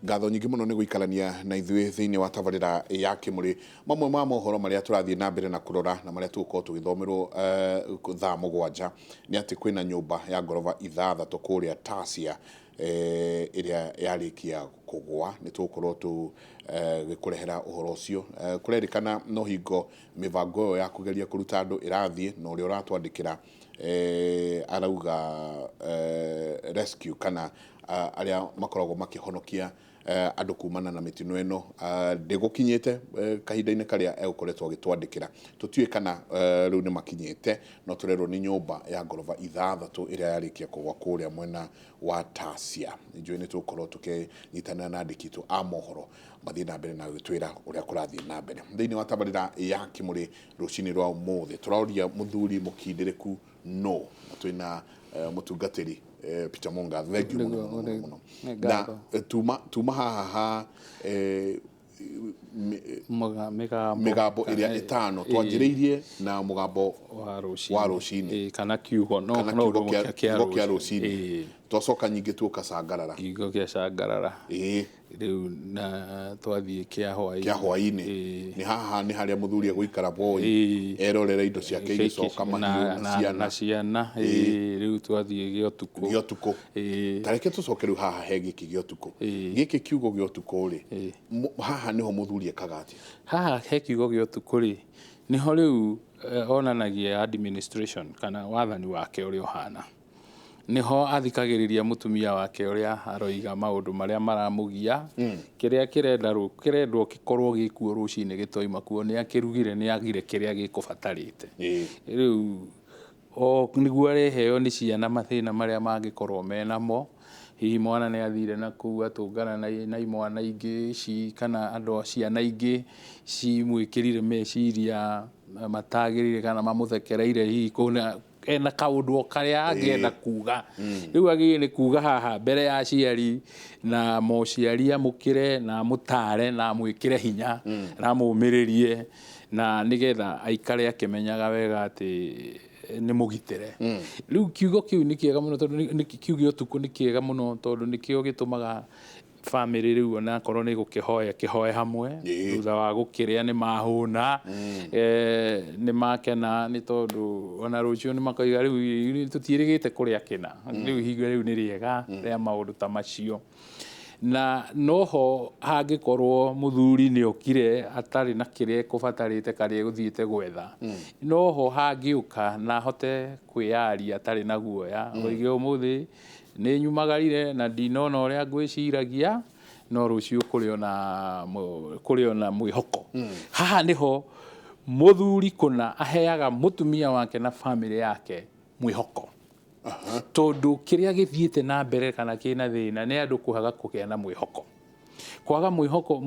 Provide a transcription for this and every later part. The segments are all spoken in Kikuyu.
Ngatho nyingĩ mũno nĩ gũikarania na ithuĩ thĩinĩ wa tabarĩra ya Kĩmũrĩ. Mamwe ma mohoro marĩa tũrathiĩ na mbere na kũrora na marĩa tũgũkorwo tũgĩthomerwo thaa 7 nĩ atĩ kwĩna nyũmba ya ngoroba 6 kũrĩa Tasia ĩrĩa yarĩkia kũgwa. Nĩ tũgũkorwo tũgĩkũrehera ũhoro ũcio. Kũrerĩkana no hingo mĩbango ĩyo ya kũgeria kũruta andũ ĩrathiĩ, na ũrĩa ũratwandĩkĩra arauga rescue kana arĩa makoragwo makĩhonokia andũ kumana na mĩtino ĩno ndĩgũkinyĩte kahinda-inĩ karĩa egũkoretwo agĩtwandĩkĩra. Tũtiũĩ kana rĩu nĩ makinyĩte, no tũrerwo nĩ nyũmba ya ngoroba 6 ĩrĩa yarĩkia kũgwa kũrĩa mwena wa Tasia. Njũĩ nĩ tũgũkorwo tũkĩnyitanĩra na andĩki aitũ a mohoro mathiĩ na mbere na gũtwĩra ũrĩa kũrathiĩ na mbere thĩinĩ wa tabarĩra ya Kĩmũrĩ rũcinĩ rwa ũmũthĩ. Tũroria mũthuri mũkindĩrĩku no na twĩna mũtungatĩri Peter Monga. Thank you mũno mũno mũno mũno. Nĩ Na ngatho. Tuma haha ha Mĩgambo mĩgambo ĩrĩa 5 twanjĩrĩirie na mũgambo wa rũcinĩ. Wa rũcinĩ. Kana kiugo no kana no kiugo ũndũ kĩa kĩa kiugo kĩa rũcinĩ. Rũcinĩ. Twacoka nyingĩ tuoka cangarara. Kiugo kĩa cangarara. Rĩu na twathiĩ kĩa hwaĩ-inĩ. Kĩa hwaĩ-inĩ. Nĩ haha nĩ harĩa mũthuri egũikara boy erorere indo ciake igĩcoka, mahiũ na ciana. Na ciana. Rĩu twathiĩ gĩa ũtukũ. Gĩa ũtukũ. Ta reke tũcoke rĩu haha he gĩkĩ gĩa ũtukũ. Gĩkĩ kiugo gĩa ũtukũ rĩ, haha nĩho mũthuri ekaga atĩa? Haha he kiugo gĩa ũtukũ rĩ, nĩho rĩu onanagia administration kana wathani wake ũrĩa ũhana. Nĩho athikagĩrĩria mũtumia wake ũrĩa aroiga maũndũ marĩa maramũgia, kĩrĩa kĩrendwo gĩkorwo gĩkuo rũcinĩ gĩtoima kuo, nĩ akĩrugire, nĩ agire kĩrĩa gĩkũbatarĩte. Rĩu o nĩguo areheo nĩ ciana mathĩna marĩa mangĩkorwo menamo. Hihi mwana nĩ athire na kũu atũngana na imwana ingĩ ici kana andũ ciana ingĩ cimwĩkĩrire meciria matagĩrĩire kana mamũthekereire, hihi kũna ena kaũndũ o karĩa angĩenda kuga. Rĩu agĩrĩire nĩ kuga haha mbere ya aciari, na mũciari amũkĩre na amũtare na amwĩkĩre hinya na amũmĩrĩrie, na nĩgetha aikare akĩmenyaga wega atĩ nĩ mũgitĩre. Rĩu kiugo kĩu nĩ kĩega mũno, tondũ nĩ kiugo ũtukũ nĩ kĩega mũno, tondũ nĩkĩo gĩtũmaga bamĩrĩ rĩu onakorwo nĩ gũkĩhoya kĩhoe hamwe. Thutha wa gũkĩrĩa nĩ mahũna, nĩ makena, nĩ tondũ ona rũciũ nĩ makoiga rĩu tũtiĩrĩgĩte kũrĩa kĩna, rĩu ihinda rĩu nĩ rĩega rĩa maũndũ ta macio. Na noho hangĩkorwo mũthuri nĩ okire atarĩ na kĩrĩa ekũbatarĩte kana egũthiĩte gwetha, noho hangĩũka na ahote kwĩyaria atarĩ na guoya, oige ũmũthĩ nĩ nyumagarire na ndinona ũrĩa ngwĩciragia, no rũciũ kũrĩ ona mwĩhoko. Haha nĩho mũthuri kũna aheaga mũtumia wake na bamĩrĩ yake mwĩhoko. Tondũ kĩrĩa gĩthiĩte na mbere kana kĩna thĩna nĩ andũ kwaga kũgĩa na mwĩhoko. Kwaga mwĩhoko,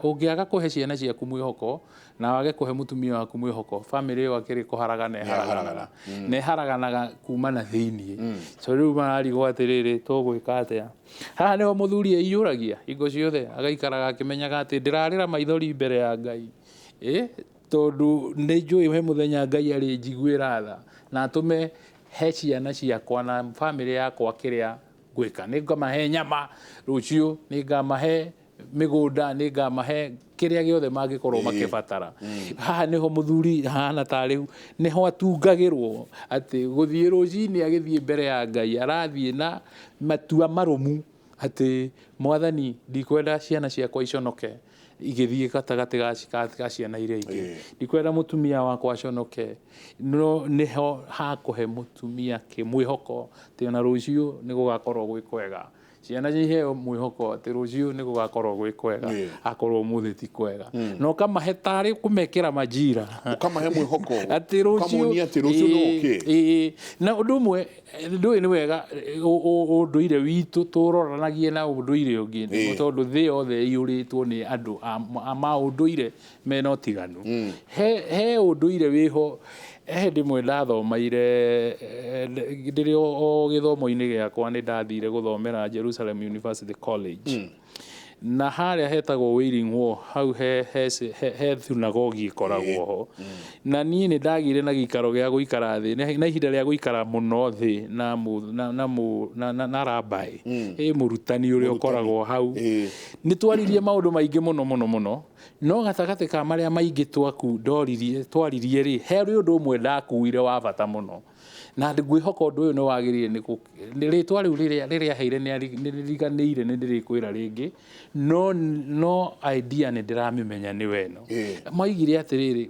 ũngĩaga kũhe ciana ciaku mwĩhoko na wage kũhe mũtumia waku mwĩhoko, bamĩrĩ ĩyo akĩrĩ kũharagana ĩharaganaga. Na ĩharaganaga kuma na thĩiniĩ. So rĩu mararigwo atĩrĩrĩ, tũgwĩka atĩa? Haha nĩho mũthuri eiyũragia hingo ciothe, agaikaraga akĩmenyaga atĩ ndĩrarĩra maithori mbere ya Ngai. Tondũ nĩ njũĩ he mũthenya Ngai arĩnjiguĩra tha na atũme he ciana ciakwa na bamĩrĩ yakwa kĩrĩa ngwĩka. Nĩ ngamahe nyama rũciũ, nĩ ngamahe mĩgũnda, nĩ ngamahe kĩrĩa gĩothe mangĩkorwo makĩbatara. Haha nĩho mũthuri hana ta rĩu nĩho atungagĩrwo atĩ gũthiĩ rũcinĩ agĩthiĩ mbere ya Ngai arathiĩ na matua marũmu atĩ Mwathani, ndikwenda ciana ciakwa iconoke igĩthiĩ gatagatĩ ga ciana iria ingĩ, ndikwenda mũtumia wakwa aconoke. No nĩho hakũhe mũtumia mwĩhoko atĩ ona rũciũ nĩ gũgakorwo gwĩ kwega. Ciana iheo mwĩhoko atĩ rũciũ nĩ gũgakorwo gwĩ kwega, akorwo ũmũthĩ ti kwega. Na ũkamahe tarĩ kũmekĩra majira. Ũkamahe mwĩhoko. Atĩ rũciũ, Ũkamonia atĩ rũciũ no ũkĩ. Na ũndũ ũmwe, ndũĩ nĩ wega, ũndũire witũ tũroranagie na ũndũire ũngĩ, tondũ thĩ yothe ĩiyũrĩtwo nĩ andũ a maũndũire mena ũtiganu. He ũndũire wĩho, he hĩndĩ ĩmwe ndathomeire, ndĩrĩ o gĩthomo-inĩ gĩakwa nĩ ndathire gũthomera Jerusalem University College. Na harĩa hetagwo Wailing Wall, hau he thunagogi ĩkoragwo ho. Na niĩ nĩ ndagĩire na gĩikaro gĩa gũikara thĩ na ihinda rĩa gũikara mũno thĩ na mũ- na na mũ- na na, na rabai ĩ mũrutani ũrĩa ũkoragwo hau. Nĩ twaririe maũndũ maingĩ mũno mũno mũno, no gatagatĩ ka marĩa maingĩ twaku ndoririe twaririe rĩ, he ũndũ ũmwe ndakuire wa bata mũno, na ngwĩhoka ũndũ ũyũ nĩ wagĩrĩire nĩ rĩtwa rĩu rĩrĩa aheire nĩ rĩriganĩire, nĩ ndĩrĩkwĩra rĩngĩ, no idea nĩ ndĩramĩmenya nĩ weno. Maigire atĩrĩrĩ,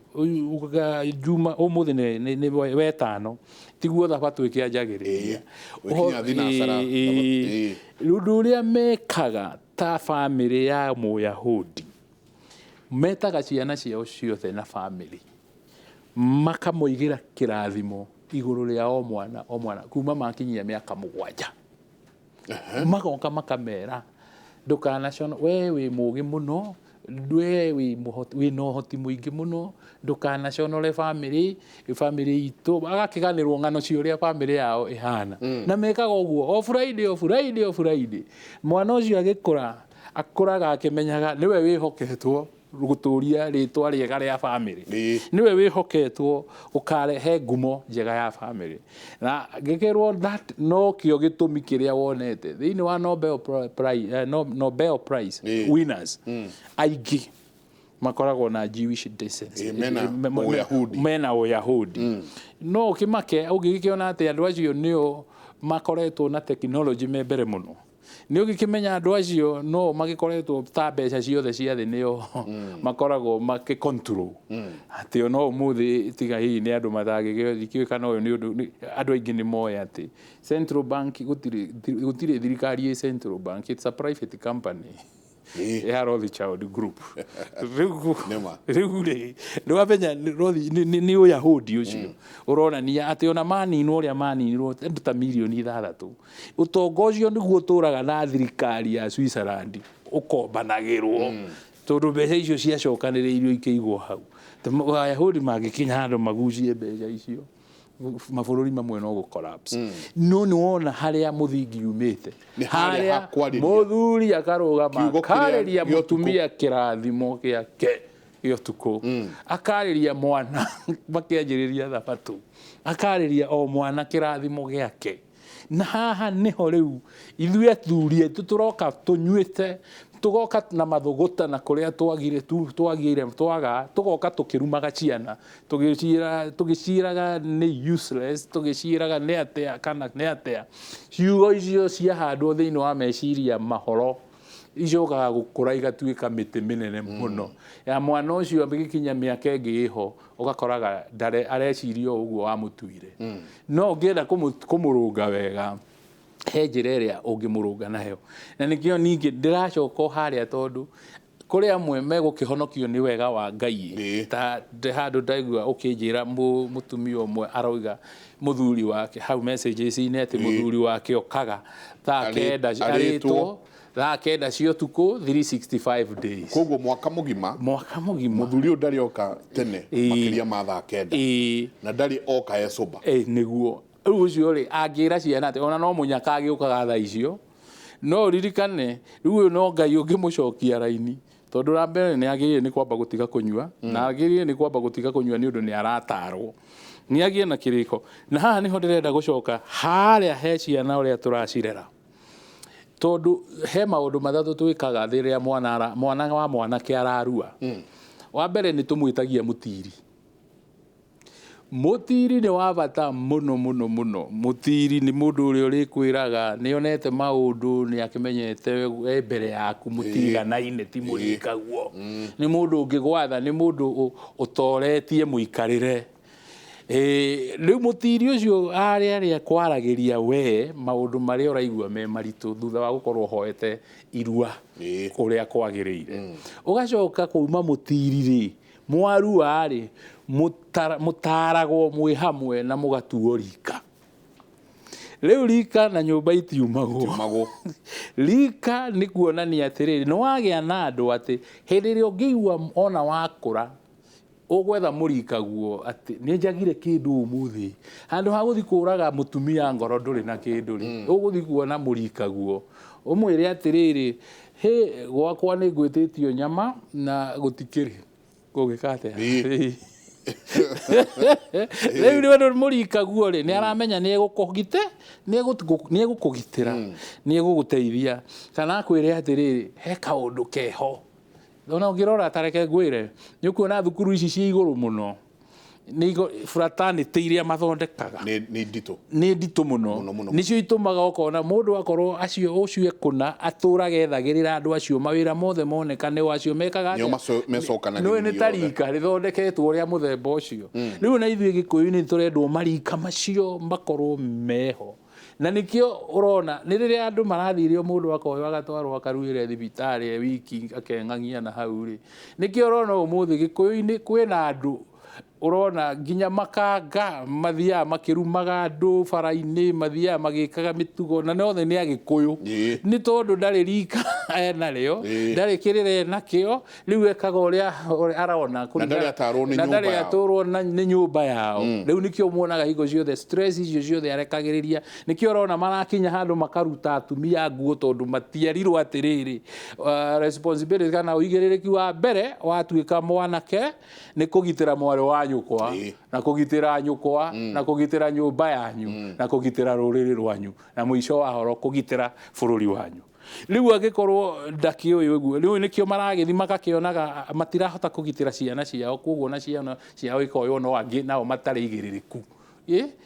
Juma ũmũthĩ nĩ wetano, tiguo thabatũ ĩkĩanjagĩrĩria. Ũgĩkinya thinacara. Ũndũ ũrĩa mekaga ta bamĩrĩ ya Mũyahudi, metaga ciana ciao ciothe na bamĩrĩ, makamoigĩra kĩrathimo igũrũ rĩa o mwana o mwana kuma makinyia mĩaka 7. Magoka makamera, ndũkanacono, we wĩ mũgĩ mũno, we wĩ na ũhoti mũingĩ mũno, ndũkanaconore bamĩrĩ itũ. Agakĩganĩrwo ng'ano cia ũrĩa bamĩrĩ yao ĩhana. Na mekaga ũguo o Friday, o Friday, o Friday. Mwana ũcio agĩkũra, akũraga akĩmenyaga nĩwe wĩhoketwo gũtũria rĩtwa rĩega rĩa bamĩrĩ, nĩwe wĩhoketwo ũkarehe ngumo njega ya bamĩrĩ. Na ngĩkĩrwo that nokĩo gĩtũmi kĩrĩa wonete thĩinĩ wa Nobel Prize winners aingĩ makoragwo na Jewish descent. Mena Ũyahudi. Mena Ũyahudi. No ũkĩmake ũngĩgĩkĩona atĩ andũ acio nĩo makoretwo na technology me mbere mũno. Nĩ ũgĩkĩmenya andũ acio no magĩkoretwo ta mbeca ciothe cia thĩ nĩo makoragwo makĩ control. Atĩ ona ũmũthĩ tiga hihi nĩ andũ matangĩkĩũĩ kana ũyũ nĩ ũndũ andũ aingĩ nĩ moĩ atĩ Central Bank gũtirĩ thirikari ĩ Central Bank, it's a private company ya Rothschild Group. Rĩu rĩ, nĩwamenya nĩ Ũyahudi ũcio ũronania atĩ ona maninwo ũrĩa maninirwo andũ ta mirioni 6, ũtonga ũcio nĩguo ũtũraga na thirikari ya Switzerland ũkombanagĩrwo, tondũ mbeca icio ciacokanĩrĩirio ikĩigwo hau. Ayahudi mangĩkinya handũ magucie mbeca icio, mabũrũri mamwe no gũ collapse. No nĩ wona harĩa mũthingi umĩte, harĩa mũthuri akarũgama akarĩria mũtumia kĩrathimo gĩake gĩa ũtukũ, akarĩria mwana makĩanjĩrĩria thabatũ, akarĩria o mwana kĩrathimo gĩake. Na haha nĩho rĩu ithuĩ athuri aitũ tũroka tũnyuĩte, tũgoka na mathũgũta na kũrĩa twagire twaga, tũgoka tũkĩrumaga ciana, tũgĩciĩraga nĩ useless, tũgĩciĩraga nĩ atĩa kana nĩ atĩa. Ciugo icio ciahandwo thĩinĩ wa meciria mahoro, icokaga gũkũra igatuĩka mĩtĩ mĩnene mũno. Ya mwana ũcio agĩkinya mĩaka ĩngĩ ĩho, ũgakoraga areciria o ũguo wamũtuire. No ũngĩenda kũmũrũnga wega, he njĩra ĩrĩa ũngĩmũrũnga nayo. Na nĩkĩo ningĩ ndĩracoka o harĩa, tondũ kũrĩ amwe megũkĩhonokio nĩ wega wa Ngai. Ta handũ ndaigua ũkĩnjĩra mũtumia ũmwe aroiga mũthuri wake hau messages-inĩ atĩ mũthuri wake okaga thaa 9 arĩtwo thaa 9 cia ũtukũ 365 days. Koguo mwaka mũgima, mwaka mũgima mũthuri ũyũ ndarĩ oka tene makĩria ma thaa 9, na ndarĩ oka e sober. Nĩguo. Rĩu ũcio rĩ, angĩra ciana atĩ ona no mũnyaka agĩũkaga thaa icio, no ũririkane rĩu ũyũ no Ngai ũngĩmũcokia raini, tondũ ra mbere nĩ agĩrĩire nĩ kwamba gũtiga kũnyua, na agĩrĩire nĩ kwamba gũtiga kũnyua nĩ ũndũ nĩ aratarwo, nĩ agĩe na kĩrĩko. Na haha nĩho ndĩrenda gũcoka harĩa he ciana ũrĩa tũracirera, tondũ he maũndũ matatũ twĩkaga rĩrĩa mwana wa mwanake ararua. Wa mbere nĩ tũmwĩtagia mũtiri. Mũtiri nĩ wa bata mũno mũno mũno. Mũtiri nĩ mũndũ ũrĩa ũrĩkwĩraga nĩ onete maũndũ, nĩ akĩmenyete e mbere yaku, mũtiganaine ti mũrikaguo. Nĩ mũndũ ũngĩgwatha, nĩ mũndũ ũtoretie mũikarĩre. Rĩu mũtiri ũcio arĩa arĩa kwaragĩria we maũndũ marĩa ũraigua me maritũ thutha wa gũkorwo ũhoete irua ũrĩa kwagĩrĩire. Ũgacoka kuma mũtiri rĩ, mwarua rĩ, mũtaragwo mwĩ hamwe na mũgatuo rika. Rĩu rika na nyũmba itiumagwo. Rika nĩ kuonania atĩrĩrĩ, nĩ wagĩa na andũ atĩ hĩndĩ ĩrĩa ũngĩigua ona wakũra ũgwetha mũrikaguo atĩ nĩ njagire kĩndũ ũmũthĩ, handũ ha gũthiĩ kũraga mũtumia ngoro ndũrĩ na kĩndũ rĩ, ũgũthiĩ kuona mũrikaguo ũmwĩre atĩrĩrĩ, Hĩ, gwakwa nĩ ngwĩtĩtio nyama na gũtikĩrĩ ngũgĩka atĩa? Ĩĩ. Rĩu nĩ ũndũ mũrikaguo rĩ, nĩ aramenya nĩ egũkũgite, nĩ egũkũgitĩra, nĩ egũgũteithia, kana akwĩre atĩrĩrĩ, he kaũndũ keho. Ona ũngĩrora ta reke ngwĩre, nĩ ũkuona thukuru ici ciĩ igũrũ mũno, nĩ fraternity iria mathondekaga nĩ nditũ. Nĩ nditũ mũno. Mũno, mũno. Nĩcio itũmaga ũkona mũndũ akorwo acio ũcio ekũna atũrage ethagĩrĩra andũ acio mawĩra mothe moneka nĩo acio mekaga Nĩo atĩa? Mecokanagĩrĩria Nĩũĩ nĩ ta othe. rika rĩthondeketwo rĩa mũthemba ũcio. Rĩu na ithuĩ Gĩkũyũ-inĩ tũrendwo marika macio makorwo meho, na nĩkĩo ũrona nĩ rĩrĩa andũ marathirio, mũndũ akoywo agatwarwo akaruĩre thibitarĩ e wiki akeng'ang'ia na hau rĩ, nĩkĩo ũrona ũmũthĩ Gĩkũyũ-inĩ kwĩna andũ ũrona nginya makanga mathiaga makĩrumaga andũ bara-inĩ, mathiaga magĩkaga mĩtugo, na othe nĩ Agĩkũyũ. Nĩ tondũ ndarĩ rika enarĩo, ndarĩ kĩrĩra enakĩo, rĩu ekaga ũrĩa arona. Na ndarĩ atarwo nĩ Na nyũmba ndarĩ yao. atũrwo nĩ nyũmba yao. Rĩu nĩkĩo muonaga hingo ciothe stress icio ciothe arekagĩrĩria, nĩkĩo ũrona marakinya handũ makaruta atumia nguo, tondũ matierirwo atĩrĩrĩ, responsibility kana ũigĩrĩrĩki wa mbere watuĩka mwanake nĩ kũgitĩra mwarĩ wa nyũkwa, na kũgitĩra nyũkwa, na kũgitĩra nyũmba yanyu, na kũgitĩra rũrĩrĩ rwanyu, na mũico wa horo kũgitĩra bũrũri wanyu. Rĩu angĩkorwo ndakĩũĩ ũguo, rĩu nĩkĩo maragĩthi magakĩonaga matirahota kũgitĩra ciana ciao, koguo na ciana ciao ikoywo no angĩ nao matarĩ igĩrĩrĩku.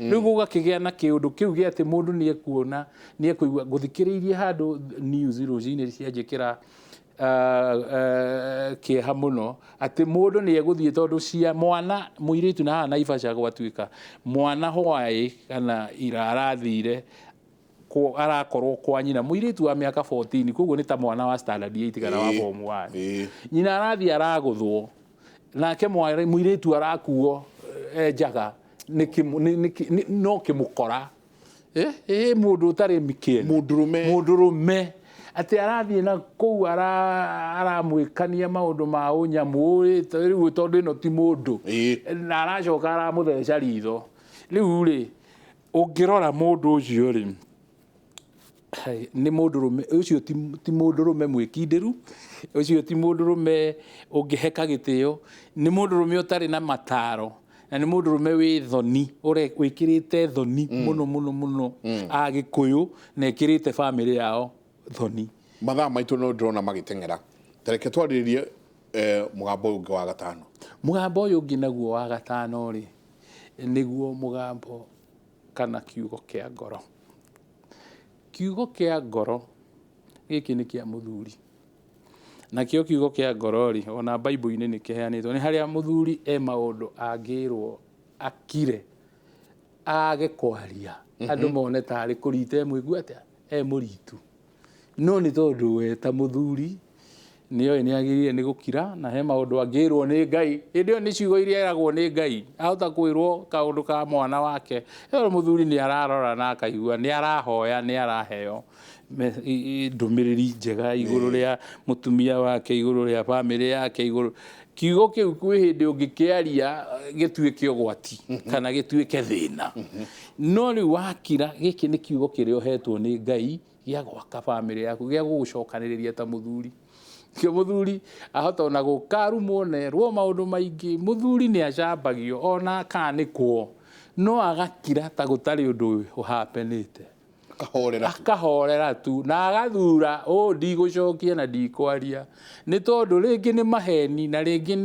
Rĩu gũgakĩgĩa na kĩũndũ kĩu gĩa atĩ mũndũ nĩ ekuona, nĩ ekũigua. Ngũthikĩrĩirie handũ news rũcinĩ cianjĩkĩra kĩeha mũno, atĩ mũndũ nĩ egũthiĩ tondũ cia mwana mũirĩtu na haha Naivasha gwatuĩka mwana hwaĩ kana ira arathire arakorwo kwa nyina, mũirĩtu wa mĩaka 14, koguo nĩ ta mwana wa standard 8 kana wa form 1. Nyina arathiĩ aragũthwo, nake mũirĩtu arakuo njaga no kĩmũkora mũndũ ũtarĩ kĩene. Mũndũrũme. Mũndũrũme atĩ arathiĩ na kũu aramwĩkania maũndũ ma ũnyamũ rĩu, tondũ ĩno ti mũndũ, na aracoka aramũtheca ritho. Rĩu rĩ, ũngĩrora mũndũ ũcio rĩ, nĩ mũndũrũme ũcio ti mũndũrũme mwĩkindĩru, ũcio ti mũndũrũme ũngĩheka gĩtĩo, nĩ mũndũrũme ũtarĩ na mataro, na nĩ mũndũrũme wĩ thoni, wĩkĩrĩte thoni mũno mũno mũno Agĩkũyũ, na ĩkĩrĩte bamĩrĩ yao thoni. Mathaa maitũ no ndĩrona magĩteng'era, ta reke twarĩrĩrie mũgambo ũyũ ũngĩ wa gatano. Mũgambo ũyũ ũngĩ naguo wa gatano rĩ, nĩguo mũgambo kana kiugo kĩa ngoro. Kiugo kĩa ngoro gĩkĩ nĩ kĩa mũthuri, nakĩo kiugo kĩa ngoro rĩ, ona Bible-inĩ nĩ kĩheanĩtwo, nĩ harĩa mũthuri e maũndũ angĩrwo akire, age kwaria, andũ mone tarĩ kũrita emũigua atĩa e mũritu, no nĩ tondũ we ta mũthuri nĩoĩ nĩ agĩrĩire nĩ gũkira, na he maũndũ angĩrwo nĩ Ngai. Hĩndĩ ĩyo nĩ ciugo iria eragwo nĩ Ngai, ahota kwĩrwo kaũndũ ka mwana wake. Ĩyo mũthuri nĩ ararora na akaigua, nĩ arahoya, nĩ araheo ndũmĩrĩri njega igũrũ rĩa mũtumia wake, igũrũ rĩa bamĩrĩ yake, igũrũ kiugo kĩu kwĩ hĩndĩ ũngĩkĩaria gĩtuĩke ũgwati kana gĩtuĩke thĩna. No rĩu wakira, gĩkĩ nĩ kiugo kĩrĩa ũhetwo nĩ Ngai gĩa gwaka bamĩrĩ yaku, gĩa gũgũcokanĩrĩria ta mũthuri. Kĩo mũthuri ahota ona gũkarumwo na erwo maũndũ maingĩ, mũthuri nĩ acambagio ona akanĩkwo, no agakira ta gũtarĩ ũndũ ũhapenĩte. Akahorera tu. Akahorera tu na agathura ũũ, ndigũcokia na ndikwaria, nĩ tondũ rĩngĩ nĩ maheni, na rĩngĩ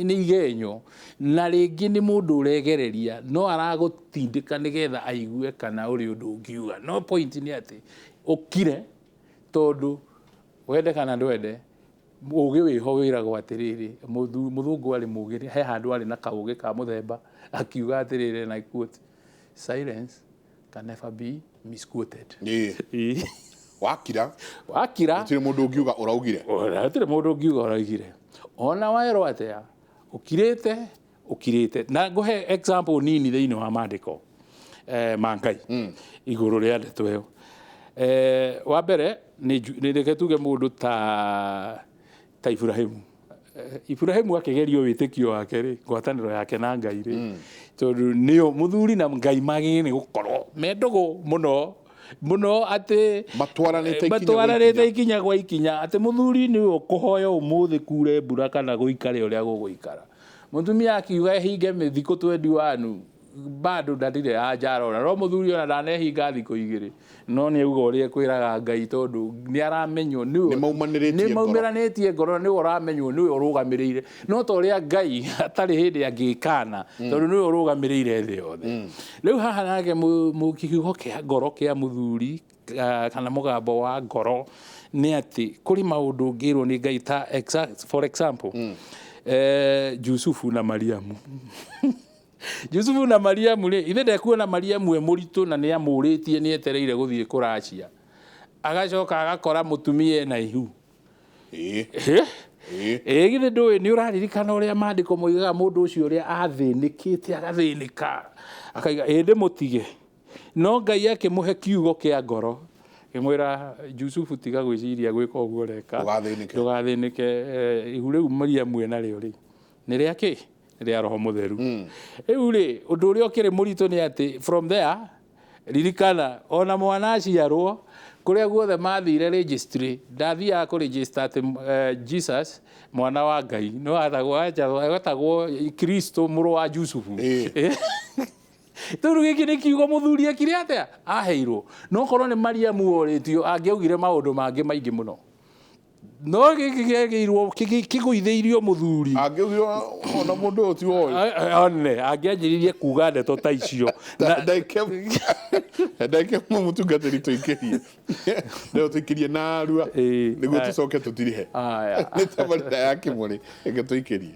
nĩ igenyo, na rĩngĩ nĩ mũndũ ũregereria, no aragũtindĩka nĩgetha aigue kana ũrĩ ũndũ ũngiuga. No point nĩ atĩ ũkire, tondũ wende kana ndwende, ũgĩ wĩho wĩragwo atĩrĩrĩ, mũthũngũ arĩ mũgĩ, he handũ arĩ na kaũgĩ ka mũthemba akiuga atĩrĩrĩ, na I quote, "Silence can never be misquoted." Wakira, wakira, gũtirĩ mũndũ ũngiuga ũraugire. Ona gũtirĩ mũndũ ũngiuga ũraugire, ona werwo atĩa, ũkirĩte ũkirĩte. Na ngũhe example nini thĩinĩ wa maandĩko ma Ngai igũrũ rĩa ndeto ĩyo. Wa mbere nĩ reke tuge mũndũ ta Iburahĩmu. Iburahĩmu akĩgerio wĩtĩkio wake rĩ, ngwatanĩro yake na Ngai rĩ, tondũ nĩo mũthuri na Ngai magĩrĩire nĩ gũkorwo me ndũgũ mũno. Mũno atĩ Matwaranĩte ikinya gwa matwaranĩte ikinya gwa ikinya, atĩ mũthuri nĩwe ũkũhoya ũmũthĩ kure mbura kana gũikare ũrĩa gũgũikara. Mũtumia akiuga ehinge thikũ 21, bado ndarire anja arona, no mũthuri ona ndanehinga thikũ 2, no nĩ auga ũrĩa ekwĩraga Ngai, tondũ nĩ aramenywo nĩwe. Nĩ maumanĩrĩtie nĩ ngoro. Maumiranĩtie ngoro, nĩwe ũramenywo nĩwe ũrũgamĩrĩire, no ta ũrĩa Ngai atarĩ hĩndĩ angĩkana, tondũ nĩwe ũrũgamĩrĩire thĩ yothe. Rĩu haha nake kiugo kĩa ngoro kĩa mũthuri, kana mũgambo wa ngoro, nĩ atĩ kũrĩ maũndũ ũngĩrwo nĩ Ngai ta for example, Jusufu na Mariamu. Jusufu na Mariamu rĩ, ithe ndekuona Mariamu e mũritũ na nĩ amũrĩtie, nĩ etereire gũthiĩ kũracia, agacoka agakora mũtumia ena ihu. Ĩ? Ĩ githĩ ndũĩ nĩ ũraririkana ũrĩa maandĩko moigaga mũndũ ũcio ũrĩa athĩnĩkĩte, agathĩnĩka, akaiga ĩ ndĩmũtige, no Ngai akĩmũhe kiugo kĩa ngoro, kĩmwĩra, "Jusufu, tiga gwĩciria gwĩka ũguo ũreka." Ndũgathĩnĩke. Ndũgathĩnĩke. Ihu rĩu Mariamu ena rĩo rĩ, nĩ rĩa kĩ? Nĩ rĩa Roho Mũtheru. Rĩu rĩ, ũndũ ũrĩa ũkĩrĩ mũritũ nĩ atĩ from there, ririkana ona mwana aciarwo, kũrĩa guothe mathire registry, ndathiaga kũ register atĩ Jesus mwana wa Ngai, no atagwo Kristo mũrũ wa Jusufu. Rĩu gĩkĩ nĩ kiugo mũthuri ekire atĩa, aheirwo. No korwo nĩ Mariamu orĩtio, angĩaugire maũndũ mangĩ maingĩ mũno, no gĩkĩ kĩagĩirwo kĩgũithĩirio mũthuri. Angĩugire ona mũndũ ũyũ ti woĩ. One angĩanjĩrĩirie kuga ndeto ta icio. Ndagĩka ĩmwe, mũtungatĩri, tũikĩrie rĩu, tũikĩrie narua nĩguo tũcoke tũtirihe. Aya. Nĩ tabarĩra ya Kĩmũrĩ, reke tũikĩrie.